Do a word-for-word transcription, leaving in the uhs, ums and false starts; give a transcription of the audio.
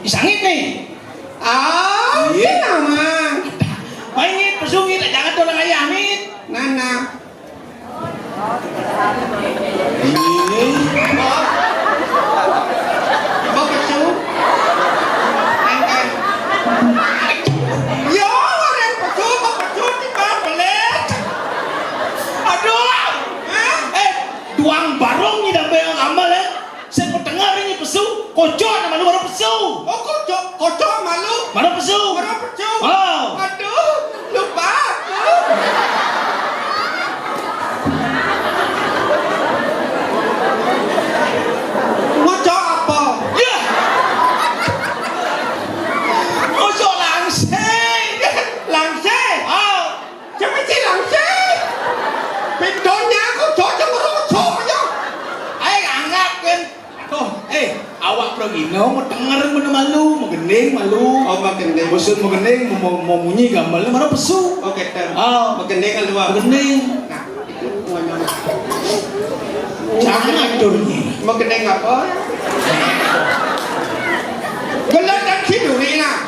Sangit nih. Ah, iya nama. Main ngit, pesu ngit, jangan tolong ayah ngit. Nana. Ini. Mbok pesu. Engke. Yo, orang pesu, mbok pesu di belet. Aduh. Hah? Eh, duang barong ni dambe amal, eh. Sing pedengar ini pesu, kocok nama lu orang pesu. Oh, kocok, kocok malu. Mana pesu? Mana pesu? Oh. Aduh, lupa aku. Ngocok apa? Ya. Ngocok langsing. Langsing? Oh. Siapa sih langsing? Pintunya aku cocok ngocok ya. Ayo anggap kan. Tuh, eh, awak pro gino mau denger mana malu, mau gending malu. Oh, mau gending. Bosun mau gending, mau, mau, mau munyi gambarnya mana pesu. Oke, ter. Ah. Mau gending keluar. Gending. Nah, itu ngomong. Jangan aturnya. Mau gending apa? Gelak dan siduri, nah.